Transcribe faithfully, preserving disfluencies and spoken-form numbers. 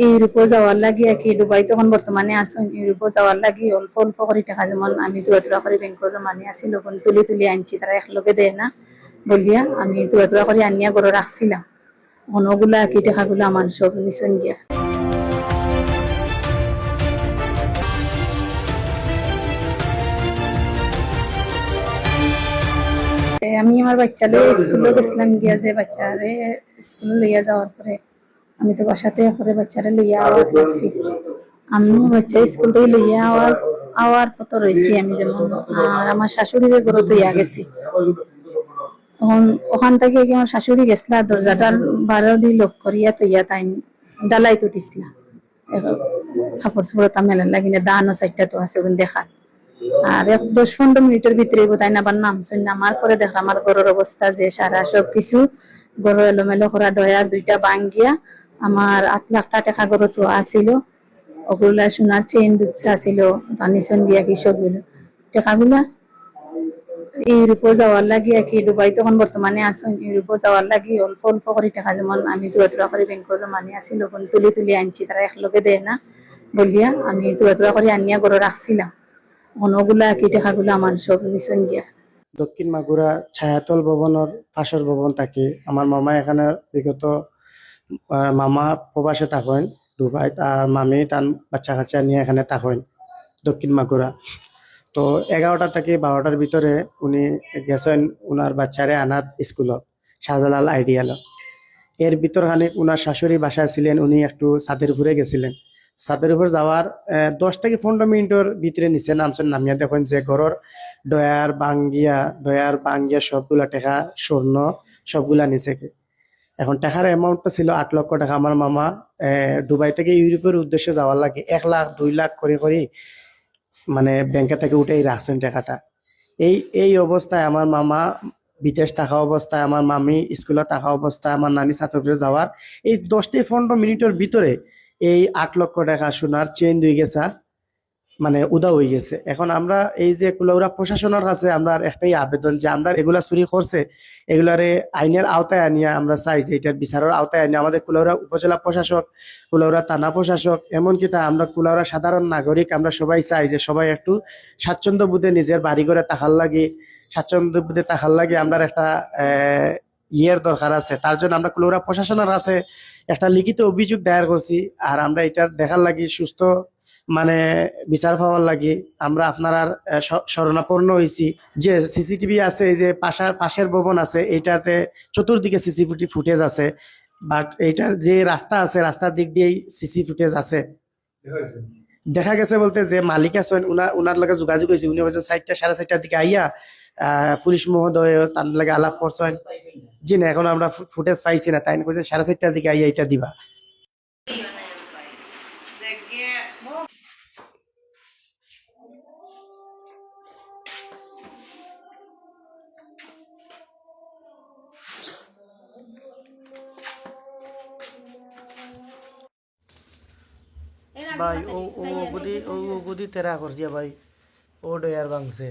ইউরোপো যাওয়ার লাগি আর কি, দুবাই তখন বর্তমানে আছইন, ইউরোপো যাওয়ার লাগি অল্প অল্প করি টেকা, যেমন আমি থুড়া থুড়া করি ব্যাংকো জমানি আছিল, অগুন তুলি তুলি আনছি, তারা একলগে দেয় না বলিয়া আমি থুড়া থুড়া করি আনিয়া ঘরো রাখছিলাম। অখন অগুলা আর কি টেকাগুলা আমার সব নিছইন গিয়া। এ, আমি আমার বাচ্চারে স্কুলো গেছিলাম গিয়া, যে বাচ্চারে স্কুলো লইয়া যাওয়ার পরে আমি তো বাসাতে করে বাচ্চারে লইয়া আওয়ার লাগছি। আমি বাচ্চা স্কুল থাকি লইয়া আওয়ার, আওয়ার পথো রইছি আমি, যেমন আর আমার শাশুড়িরে ঘরো থইয়া গেছি। তখন অখান থাকি কি আমার শাশুড়ি গেছলা, দরজাটা বারো দি লক করিয়া থইয়া তাইন ডালাইত উঠিছলা। কাপড় চোপড় তা মেলার লাগি না, ধানও চাইরটা তো আছে, অগুন দেখাত। আর এক দশ পনেরো মিনিটর ভিতরে বোধহয় আবার নামছইন, নামার পরে দেখলাম আমার ঘরর অবস্থা যে সারা সব কিছু ঘরো এলোমেলো করা, ডয়ার দুইটা ভাঙ্গিয়া আমার আট লাখ টেকা ঘরো তো আছিল, অগুলা সোনার চেইন দুইটা আছিল, তা নিছইন দিয়া কি সব গেল টেকাগুলা। ইউরোপো যাওয়ার লাগি আর কি, দুবাই তখন বর্তমানে আছইন, ইউরোপো যাওয়ার লাগি অল্প অল্প করি টেকা, যেমন আমি থুড়া থুড়া করি ব্যাংকো জমানি আছিল, অগুন তুলি তুলি আনছি, তারা একলগে দেয় না বলিয়া আমি থুড়া থুড়া করি আনিয়া ঘরো রাখছিলাম। অখন অগুলা আর কি টেকাগুলা আমার সব নিছইন গিয়া। দক্ষিণ মাগুরা ছায়াতল ভবনর পাশর ভবন থাকি। আমার মামা এখানে বিগত, আহ, মামা প্রবাসে থাকইন দুবাইত, আর মামি তান বাচ্চা কাচ্চা নিয়া এখানে থাকইন দক্ষিণ মাগুরা। তো এগারোটা থাকি বারোটার ভিতরে উনি গেছইন উনার বাচ্চারে আনাত স্কুলো, শাহজালাল আইডিয়ালো। এর ভিতর খানিক উনার শাশুড়ি বাসায় ছিলেন, উনি একটু ছাদের উপরে গেছিলেন। ছাদের উপর যাওয়ার, আহ, দশ থাকি পনেরো মিনিটর ভিতরে নিচে নামছইন, নামিয়া দেখইন যে ঘরর ডয়ার ভাঙ্গিয়া, ডয়ার ভাঙ্গিয়া সবগুলা টেকা, স্বর্ণ সবগুলা নিচে গি। এখন টেকার amount টা ছিল আট লক্ষ টেকা। আমার মামা, আহ, দুবাই থাকি ইউরোপর উদ্দেশ্যে যাওয়ার লাগি এক লাখ, দুই লাখ করি করি, মানে, ব্যাংকে থাকি উঠাই রাখছইন টেকাটা। এই, এই অবস্থায় আমার মামা বিদেশ থাকা অবস্থায়, আমার মামি স্কুলো থাকা অবস্থায়, আমার নানি ছাতর উপরে যাওয়ার এই দশ থাকি পনেরো মিনিটর ভিতরে এই আট লক্ষ টেকা সোনার চেইন দুই গেছা, মানে, উধাও অইগেছে। এখন আমরা এই যে কুলাউড়া প্রশাসনর কাছে আমরার একটাই আবেদন যে আমরা এগুলা চুরি করছে, এগুলারে আইনর আওতায় আনিয়া আমরা চাই যে ইটার বিচারর আওতায় আনিয়া আমাদের কুলাউড়া উপজেলা প্রশাসক, কুলাউড়া থানা প্রশাসক, এমনকি তা আমরা কুলাউড়া সাধারণ নাগরিক, আমরা সবাই চাই যে সবাই একটু স্বাচ্ছন্দ্য বোধে নিজের বাড়ি ঘরে থাকার লাগি, স্বাচ্ছন্দ্য বোধে থাকার লাগি আমরার একটা, আহ, ইয়ের দরকার আছে। তার জন্য আমরা কুলাউড়া প্রশাসনর কাছে একটা লিখিত অভিযোগ দায়ের করছি। আর আমরা ইটার দেখার লাগি সুস্থ, মানে, বিচার পাওয়ার লাগি আমরা আপনারার, আহ, শ-, শরণাপন্ন অইছি। যে সিসিটিভি আছে, এই যে পাশার, পাশের ভবন আছে, এইটাতে চতুর্দিকে সিসিটিভি ফুটেজ আছে, বাট এইটার যে রাস্তা আছে, রাস্তার দিক দিয়েই সিসি ফুটেজ আছে। দেখা গেছে বলতে যে মালিক আছইন, উনা-, উনার লগে যোগাযোগ অইছে, উনি কইছইন চাইরটা, সাড়ে চাইরটার দিকে আইয়া, আহ, পুলিশ মহোদয় তান লগে আলাপ করছইন। জি না, এখন আমরা ফু-, ফুটেজ পাইছি না, তাইন কইছইন সাড়ে চাইরটার দিকে আইয়া ইটা দিবা। ভাই, ও, ও, ও গুদি, ও, ও গুদি তেরা করছে ভাই, ও ডয়ার ভাঙছে।